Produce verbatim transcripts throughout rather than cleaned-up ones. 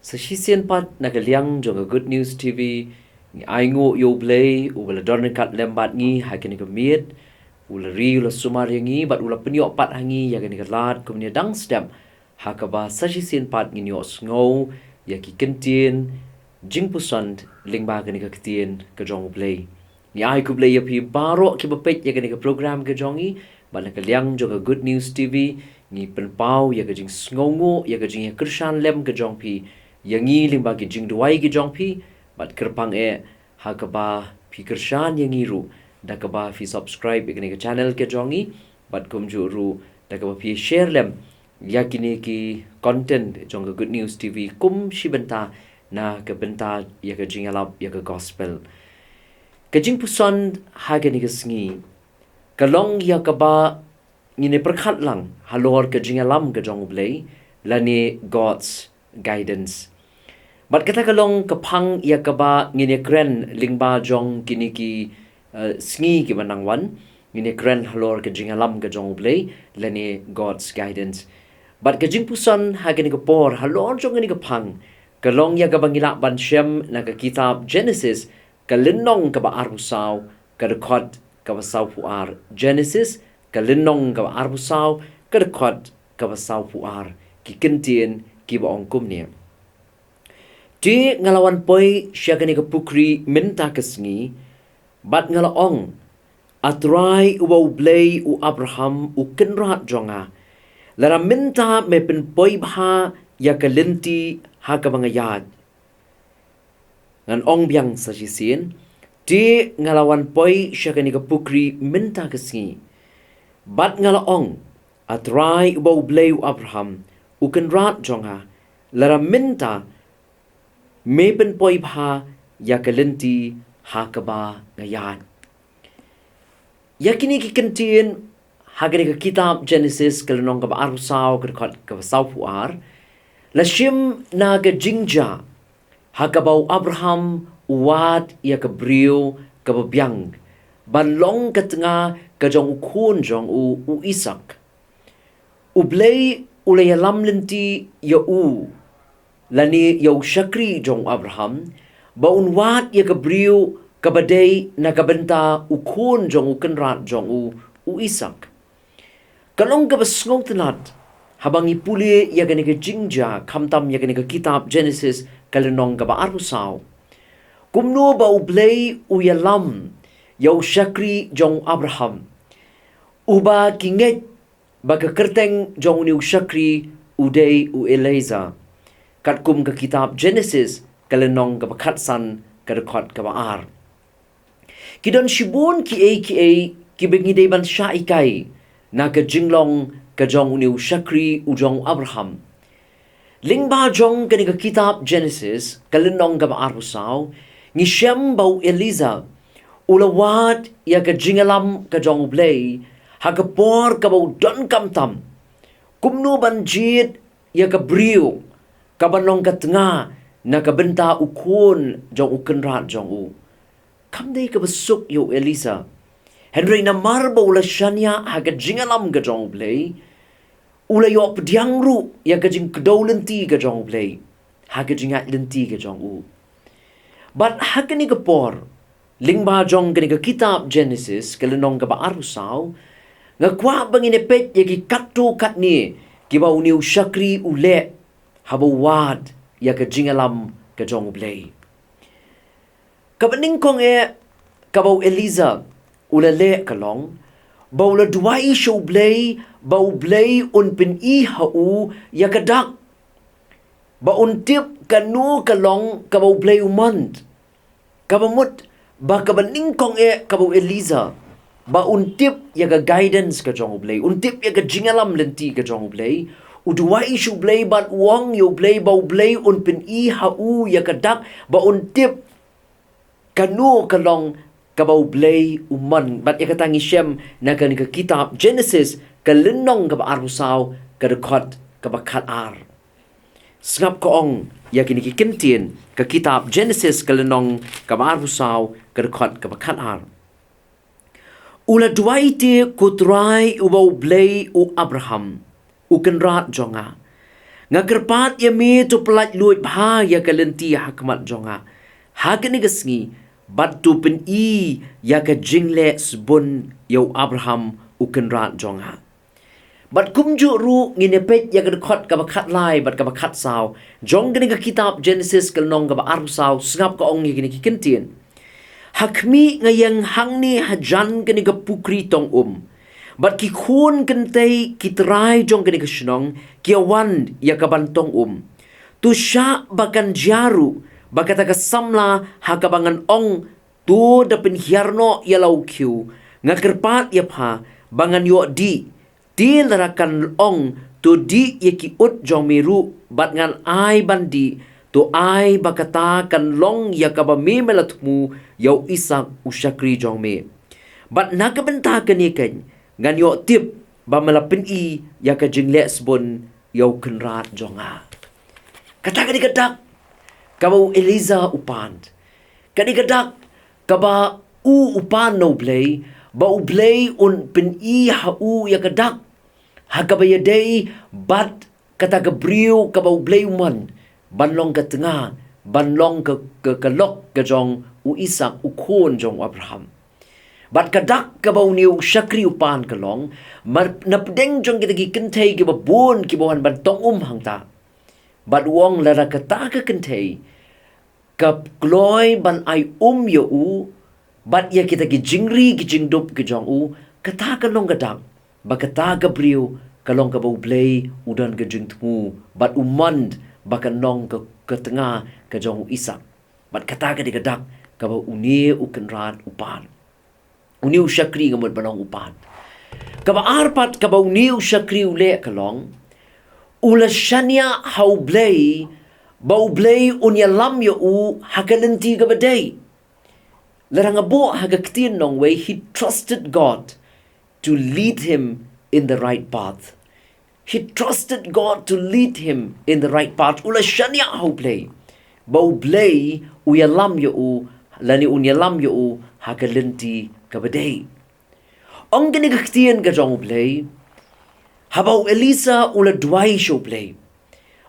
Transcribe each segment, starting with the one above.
Sa shisien pat na ka liang jong ka Good News T V, ngi ainguh ïa U Blei, uba la don ryngkat lem bad ngi ha kane ka miet, u la ri u la sumar ïa ngi, bad u la pynïoh pat ha ngi ïa kane ka lad kumne dang step, ha kaba sa shisien pat ngin ïohsngew ïa ki kyntien jingpuson lyngba kane ka ktien ka jong U Blei. Ngi ai khublei ïa phi baroh kiba peit ïa kane ka program ka jong ngi, bad na ka liang jong ka Good News T V, ngi pynpaw ïa ka jingsngewnguh, ïa ka jingïakyrshan lem ka jong phi ïa ngi lyngba ki jingduwai ki jong phi, bad kyrpang eh ha kaba phi kyrshan ïa ngi ruh da kaba phi subscribe ïa kane ka channel ka jong ngi, bad kumjuh ruh da kaba phi share lem ïa kine ki content jong ka Good News T V kum shi bynta na ka bynta ïa ka jingïalap ïa ka gospel. Ka jingpuson ha kane ka sngi ka long ïa kaba ngin ïa pyrkhat lang halor ka jingïalam ka jong U Blei, lane God's guidance. Bad kata ka long ka phang ïa kaba ngin ïa kren lyngba jong kine ki, eh, sngi kiba nang wan, ngin ïa kren halor ka jingïalam ka jong U Blei, lane God's guidance. Bad ka jingpuson ha kane ka por halor jong kane ka phang ka long ïa kaba ngi lah ban shem na ka kitab Genesis, ka lynnong kaba arphew saw, ka dkhot kaba sawphew ar. Genesis, ka lynnong kaba arphew saw, ka dkhot kaba sawphew ar. Ki kyntien kiba ong kumne: Te nga la wan poi sha kane ka pukri mynta ka sngi, bad nga la ong, A Trai uba U Blei u Abraham u kynrad jong nga, lada mynta me pynpoi bha ïa ka lynti ha kaba nga ïaid. Ngan ong biang sa shisien, te nga la wan poi sha kane ka pukri mynta ka sngi, bad nga la ong, A Trai uba U Blei u Abraham u kynrad jong nga, lada mynta me pynpoi bha ïa ka lynti ha kaba nga ïaid. Ïa kine ki kyntien ha kane ka kitab Genesis, ka lynnong kaba arphew saw, ka dkhot kaba sawphew ar, la shim na ka jingjia ha kaba u Abraham u wad ïa ka briew kaba biang ban long ka tnga ka jong u khun jong u, u Isaak. U Blei u la ïalam lynti ïa u, lane ïa u shakri jong u Abraham, ba un wad ïa ka briew kaba dei na ka bynta u khun jong u kynrad jong u, u Isaak. Ka long kaba sngewtynnad haba ngi pule ïa kane ka jingjia, khamtam ïa kane ka kitab Genesis, ka lynnong kaba arphew saw, kumno ba U Blei u ïalam ïa u shakri jong u Abraham, uba ki ngeit ba ka kyrteng jong une u shakri u dei u Eliezer, katkum ka kitab Genesis, ka lynnong kaba khatsan, ka dkhot kaba ar. Ki don shibun kiei kiei kiba ngi dei ban shah hikai na ka jinglong ka jong une u shakri u jong u Abraham. Lyngba jong kane ka kitab Genesis, ka lynnong kaba arphew saw, ngi shem ba u Eliezer u la wad ïa ka jingïalam ka jong U Blei ha ka por kaba u donkam tam, kumno ban jied ïa ka briew kaban long ka tnga na ka bynta u khun jong u kynrad jong u. Kam dei kaba suk ïa u Eliezer, hynrei namar ba u la shaniah ha ka jingïalam ka jong U Blei, u la ïoh pdiang ruh ïa ka jingkdew lynti ka jong U Blei ha ka jingïaid lynti ka jong u. Bad ha kane ka por, lyngba jong kane ka kitab Genesis, ka lynnong kaba arphew saw, nga kwah ba ngin ïa peit ïa ki katto katne kiba une u shakri u leh haba u wad ïa ka jingïalam ka jong U Blei. Kaba nyngkong eh kaba u Eliezer u la leh ka long ba u la duwai sha U Blei ba U Blei un pyni ha u ïa ka dak, ba un tip kano ka long kaba U Blei u mon. Kaba mut ba kaba nyngkong eh kaba u Eliezer ba un tip ïa ka guidance ka jong U Blei, un tip ïa ka jingïalam lynti ka jong U Blei, u duwai sha U Blei bad u ong ïa U Blei ba U Blei un pyni ha u ïa ka dak ba un tip kano ka long kaba U Blei u mon. Bad ïa kata ngi shem na kane ka kitab Genesis, ka lynnong kaba arphew saw, ka dkhot kaba khatar. Sngap ka ong ïa kine ki kyntien, ka kitab Genesis, ka lynnong kaba arphew saw, ka dkhot kaba khatar. U la duwai te, Ko Trai uba U Blei u Abraham u kynrad jong nga, Nga kyrpad ïa me, to pyllait luid bha ïa ka lynti ha khmat jong nga ha kane ka sngi, bad to pyni ïa ka jingleh sbun ïa u Abraham, u kynrad jong nga. Bad kumjuh ruh ngin ïa peit ïa ka dkhot kaba khatlai bad kaba khatsaw jong kane ka kitab Genesis, ka lynnong kaba arphew saw. Sngap ka ong ïa kine ki kyntien: Ha khmih, nga ïeng hangne hajan kane ka pukri tong um, bad ki khun kynthei ki trai jong kane ka shnong ki ïa wan ïa ka ban tong um. To shah ba kan jia ruh ba kata ka samla ha kaba ngan ong, to da pynhiar noh ïa la u khiew, nga kyrpad ïa pha ba ngan ïoh dih. Te lada kan ong, to dih ïa ki ut jong me ruh, bad ngan ai ban dih, to ai ba kata kan long ïa kaba me, me la thmu ïa u Isaak, u shakri jong me. Bad na ka bynta kane keiñ ngan ïoh tip ba me la pyni ïa ka jingleh sbun ïa u kynrad jong nga. Kata ka dei ka dak kaba u Elisa u pan. Ka dei ka dak kaba u, u pan na U Blei, ba U Blei un pyni ha u ïa ka dak ha kaba ïadei bad kata ka briew kaba U Blei u mon ban long ka tnga, ban long ka, ka, ka lok ka jong u Isaak, u khun jong u Abraham. Bad ka dak kaba une u shakri u pan ka long, mar, na pdeng jong kita ki kynthei kiba bun kiba wan ban tong um hangta. Bad u ong, lada kata ka kynthei ka kloi ban ai um ïa u bad ïa kita ki jingri ki jingdup ki jong u, kata kan long ka dak ba kata ka briew ka long kaba U Blei u don ka jingthmu bad u mon ba kan long ka, ka tnga ka jong u Isaak. Bad kata ka dei ka dak kaba une u kynrad u pan. Une u shakri, nga mut ban ong, u pan. Kaba ar pat kaba une u shakri u leh ka long, u la shaniah ha U Blei ba U Blei un ïalam ïa u ha ka lynti kaba dei. Lada nga buh ha ka ktien nongwei, he trusted God to lead him in the right path. He trusted God to lead him in the right path. U la shaniah ha U Blei ba U Blei u ïalam ïa u, lane un ïalam ïa u ha ka lynti kaba dei. Ong kane ka ktien ka jong U Blei, haba u Elisa u la duwai sha U Blei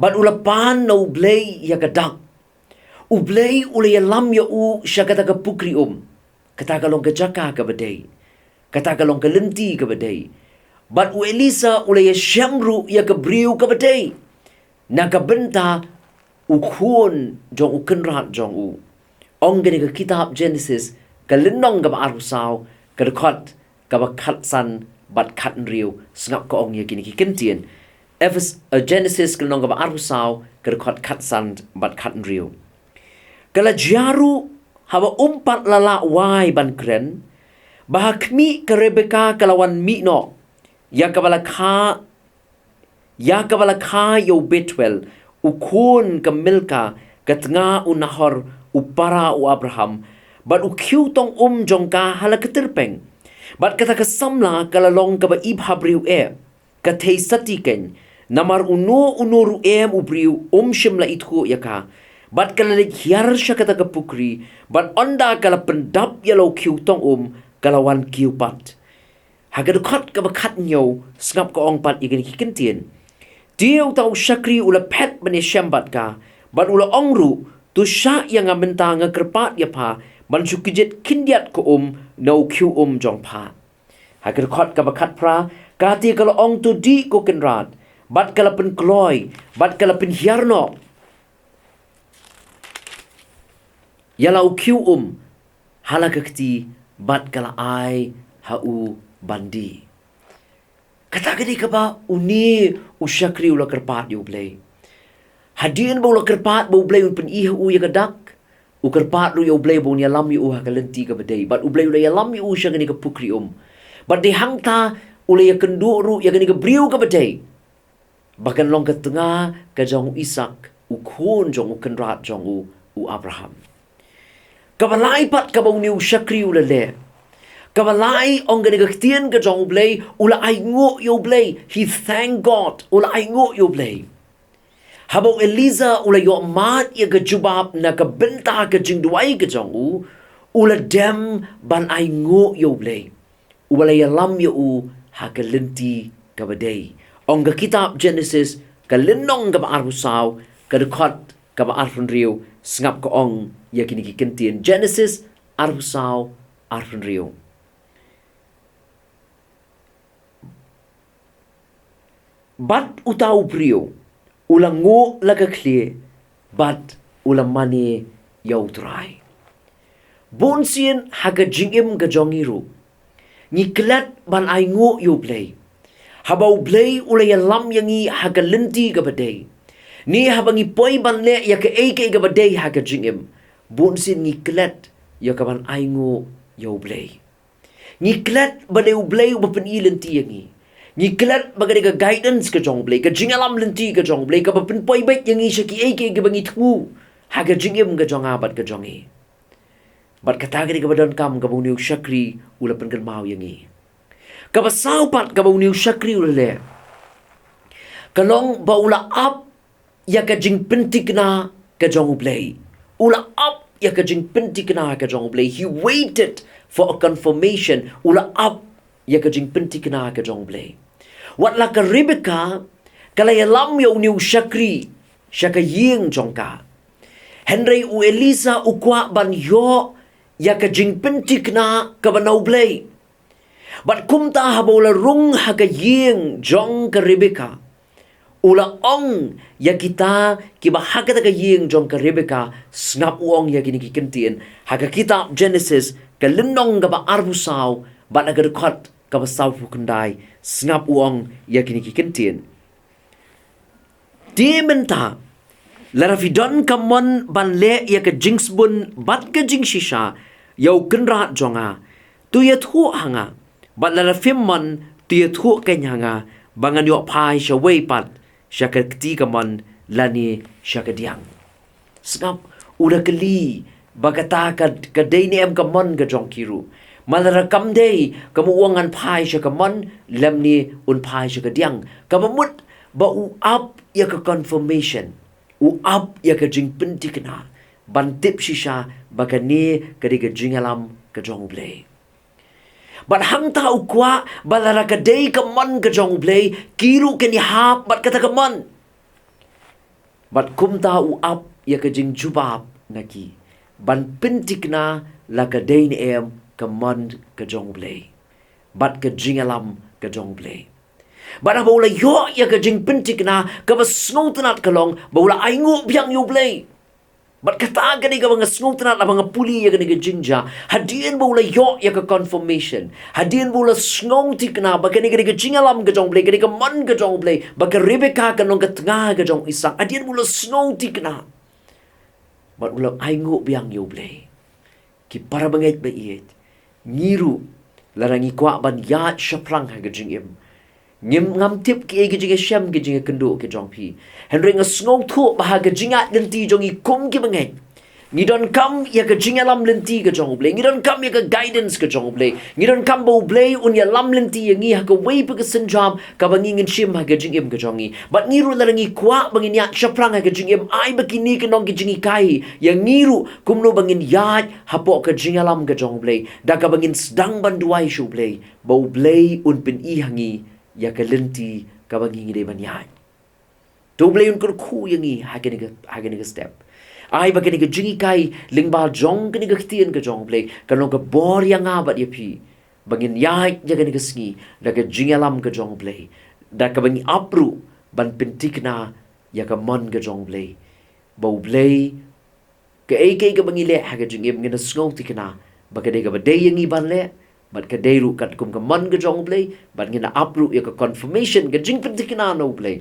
bad u la pan na U Blei ïa ka dak, U Blei u la ïalam ïa u sha kata ka pukri um. Kata ka long ka jaka kaba dei, kata ka long ka lynti kaba dei. Bad u Elisa u la ïashem ruh ïa ka briew kaba dei na ka bynta u khun jong u kynrad jong u. Ong kane ka kitab Genesis, ka lynnong kaba arphew saw, ka dkhot kaba khatsan bad khathynriew. Sngap ka ong ïa kine ki kyntien. Ephes-, eh, Genesis ka lynnong kaba arphew saw, ka dkhot khatsan bad khathynriew. Ka la jia ruh, haba um pat la lah wai ban kren, ba ha khmih, ka Rebeka ka la wan mih noh ïa kaba la kha, ïa kaba la kha ïa u Bethuel, u khun ka Milka, ka tnga u Nahor, u para u Abraham, bad u khiew tong um jong ka ha la ka tyrpeng. Bad kata ka samla ka la long kaba i bhabriew eh, ka thei sati keiñ, namar uno uno ruh em u briew um shym la ithuh ïa ka. Bad ka la leit hiar sha kata ka pukri, bad ynda ka la pyndap ïa la u khiew tong um, ka la wan kiew pat. Ha ka dkhot kaba khathynñiew, sngap ka ong pat ïa kine ki kyntien. Te uta u shakri u la phet ban ïashem bad ka, bad u la ong ruh, to shah ïa nga mynta, nga kyrpad ïa pha ban shu kjit khyndiat ka um na u khiew um jong pha. Ha ka dkhot kaba khatphra, ka te ka la ong, to dih, ko kynrad, bad ka la pynkloi, bad ka la pynhiar noh ïa la u khiew um ha la ka kti, bad ka la ai ha u ban dih. Kata ka dei kaba une u shakri u la kyrpad ïa U Blei. Hadien ba u la kyrpad ba U Blei un pyni ha u ïa ka dak, u kyrpad ruh ïa U Blei ba un ïalam ïa u ha ka lynti kaba dei. Bad U Blei u la ïalam ïa u sha kane ka pukri um. Bad dei hangta u la ïakynduh ruh ïa kane ka briew kaba dei ba kan long ka tnga ka jong u Isaak, u khun jong u kynrad jong u, u Abraham. Kaba lai pat kaba une u shakri u la leh. Kaba lai, ong kane ka ktien ka jong U Blei, u la ainguh ïa U Blei. He thanked God. U la ainguh ïa U Blei. Haba u Elisa u la ïoh mad ïa ka jubab na ka bynta ka jingduwai ka jong u, u la dem ban ainguh ïa U Blei uba la ïalam ïa u ha ka lynti kaba dei. Ong ka kitab Genesis, ka lynnong kaba arphew saw, ka dkhot kaba arphew hynriew, sngap ka ong ïa kine ki kyntien. Genesis arphew saw, arphew hynriew. Bad uta u briew u la nguh la ka khlieh, bad u la mane ïa U Trai. Bunsien ha ka jingim ka jong ngi ruh, ngi klet ban ainguh ïa U Blei. Haba U Blei u la ïalam ïa ngi ha ka lynti kaba dei, ne haba ngi poi ban leh ïa kaei kaei kaba dei ha ka jingim, bunsien ngi klet ïa ka ban ainguh ïa U Blei. Ngi klet ba dei U Blei uba pyni lynti ïa ngi. Ngi klet ba ka dei ka guidance ka jong U Blei, ka jingïalam lynti ka jong U Blei, kaba pynpoi beit ïa ngi sha kiei kiei kiba ngi thmu ha ka jingim ka jong nga bad ka jong ngi. Bad kata ka dei kaba donkam kaba une u shakri u la pynkynmaw ïa ngi. Kaba saw pat kaba une u shakri u la leh, ka long ba u la ap ïa ka jingpynthikna ka jong U Blei. U la ap ïa ka jingpynthikna ka jong U Blei. He waited for a confirmation. U la ap ïa ka jingpynthikna ka jong U Blei. Wat la ka Rebecca ka la ïalam ïa une u shakri sha ka ïing jong ka, hynrei u Elisa u kwah ban ïoh ïa ka jingpynthikna kaba na U Blei. Bad kumta haba u la rung ha ka ïing jong ka Rebecca, u la ong ïa kita kiba ha kata ka ïing jong ka Rebecca, sngap u ong ïa kine ki kyntien. Ha ka kitab Genesis, ka lynnong kaba arphew saw, bad ha ka dkhot kaba sawphew khyndai, sngap u ong ïa kine ki kyntien. Te mynta, lada phi don ka mon ban leh ïa ka jingsbun bad ka jingshisha ïa U Kynrad jong nga, to ïathuh ha nga. Bad lada phim mon, to ïathuh keiñ ha nga, ba ngan ïoh phai sha wei pat, sha ka kti kamon lane sha ka diang. Sngap, u da kylli ba kata ka, ka dei ne em ka mon ka jong ki ruh. Ma lada kam dei, ka mut u ong ngan phai sha kamon, lymne un phai sha ka diang. Kaba mut ba u ap ïa ka confirmation, u ap ïa ka jingpynthikna, ban tip shisha ba kane ka dei ka jingïalam ka jong U Blei. Bad hangta u kwah ba lada ka dei ka mon ka jong U Blei, ki ruh kin ïahap bad kata ka mon. Bad kumta u ap ïa ka jingjubab na ki, ban pynthikna la ka dei ne em ka mon ka jong U Blei, bad ka jingïalam ka jong U Blei. Bad haba u la ïoh ïa ka jingpynthikna, kaba sngewtynnat ka long ba u la ainguh biang ïa U Blei. Bad kata ka dei kaba nga sngewtynnat haba nga pule ïa kane ka jingjia. Hadien ba u la ïoh ïa ka confirmation, hadien ba u la sngewthikna ba kane ka dei ka jingïalam ka jong U Blei, ka dei ka mon ka jong U Blei, ba ka Rebecca kan long ka tnga ka jong u Isaak, hadien ba u la sngewthikna, bad u la ainguh biang ïa U Blei. Ki para bangeit ba ïeit, ngi ruh, lada ngi kwah ban ïaid shaphrang ha ka jingim, ngim, ngam tip kiei ki jingïashem, ki jingïakynduh ki jong phi. Hynrei nga sngewthuh ba ha ka jingïaid lynti jong ngi kum ki bangeit, ngi donkam ïa ka jingïalam lynti ka jong U Blei, ngi donkam ïa ka guidance ka jong U Blei, ngi donkam ba U Blei un ïalam lynti ïa ngi ha kawei pat ka sienjam kaba ngi ngin shim ha ka jingim ka jong ngi. Bad ngi ruh lada ngi kwah ba ngin ïaid shaphrang ha ka jingim, ai ba kine kin long ki jinghikai ïa ngi ruh kumno ba ngin ïaid hapoh ka jingïalam ka jong U Blei, da kaba ngin sdang ban duwai sha U Blei, ba U Blei un pyni ha ngi ïa ka lynti kaba ngi ngi dei ban ïaid. To U Blei un kyrkhu ïa ngi ha kane ka, ha kane ka step. Ai ba kane ka jinghikai lyngba jong kane ka ktien ka jong U Blei kan long ka bor ïa nga bad ïa phi, ba ngin ïaid ïa kane ka sngi da ka jingïalam ka jong U Blei, da kaba ngi ap ruh ban pynthikna ïa ka mon ka jong U Blei, ba U Blei, kaei kaei kaba ngi leh ha ka jingim, ngin da sngewthikna ba ka dei kaba dei ïa ngi ban leh, bad ka dei ruh katkum ka mon ka jong U Blei, bad ngin da ap ruh ïa ka confirmation, ka jingpynthikna na U Blei,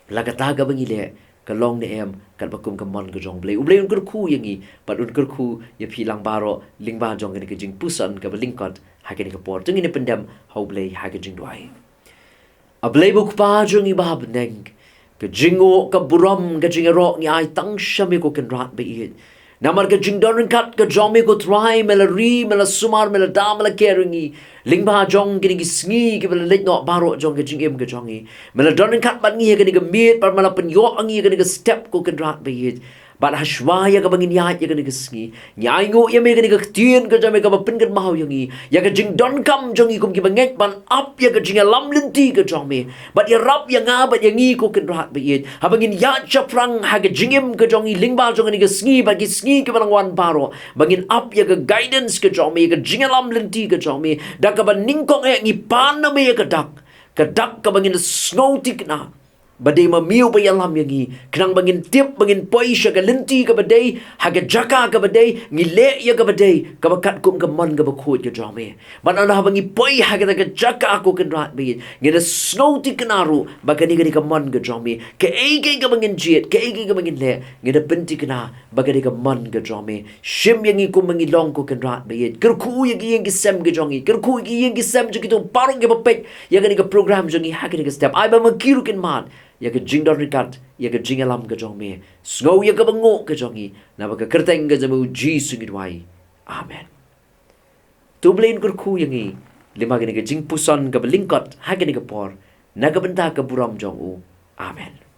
la kata kaba ngi leh ka long ne em katba kum ka mon ka jong U Blei. U Blei un kyrkhu ïa ngi, bad un kyrkhu ïa phi lang baroh lyngba jong kane ka jingpuson kaba lyngkot ha kane ka por. To ngin ïa pyndem ha U Blei ha ka jingduwai. A Blei ba U Kpa jong ngi ba ha bneng, ka jingnguh, ka burom, ka jingïaroh ngi ai tang sha me ko Kynrad ba ïeit. Namar ka jingdon ryngkat ka jong me ko Trai, me la ri, me la sumar, me la da, me la ker ïa ngi lyngba jong kine ki sngi kiba la leit noh baroh jong ka jingim ka jong ngi. Me la don ryngkat bad ngi ha kane ka miet, bad me la pynïoh ïa ngi ha kane ka step ko Kynrad ba ïeit. Bad hashwa ïa kaba ngin ïaid ïa kane ka sngi, ngi ainguh ïa me kane ka ktien ka jong me kaba pynkynmaw ïa ngi ïa ka jingdonkam jong ngi kum kiba ngeit ban ap ïa ka jingïalam lynti ka jong me. Bad ïarap ïa nga bad ïa ngi, ko Kynrad ba ïeit, haba ngin ïaid shaphrang ha ka jingim ka jong ngi lyngba jong kane ka sngi bad ki sngi kiba nang wan baroh, ba ngin ap ïa ka guidance ka jong me, ïa ka jingïalam lynti ka jong me. Da kaba nyngkong eh ngi pan na me ïa ka dak, ka dak kaba ngin sngew thikna ba dei ma me uba ïalam ïa ngi, khnang ba ngin tip, ba ngin poi sha ka lynti kaba dei, ha ka jaka kaba dei, ngi leh ïa kaba dei, kaba katkum ka mon kaba khuid ka jong me. Bad haba ngi poi ha kata ka jaka, ko Kynrad ba ïeit, ngin da sngew thikna ruh ba kane ka dei ka mon ka jong me. Kaei kaei kaba ngin jied, kaei kaei kaba ngin leh, ngin da pynthikna ba ka dei ka mon ka jong me. Shim ïa ngi kumba ngi long, ko Kynrad ba ïeit. Kyrkhu ïa ki ïing ki sem ka jong ngi, kyrkhu ïa ki ïing ki sem jong kito baroh kiba peit ïa kane ka program jong ngi ha kane ka step. Ai ba ma ki ruh kin mad ïa ka jingdon ryngkat, ïa ka jingïalam ka jong me. Sngew ïa kaba nguh ka jong ngi, naba ka kyrteng ka jong me U Jisu ngi duwai. Amen. To U Blei un kyrkhu ïa ngi lyngba kane ka jingpuson kaba lyngkot ha kane ka por, na ka bynta ka burom jong u. Amen.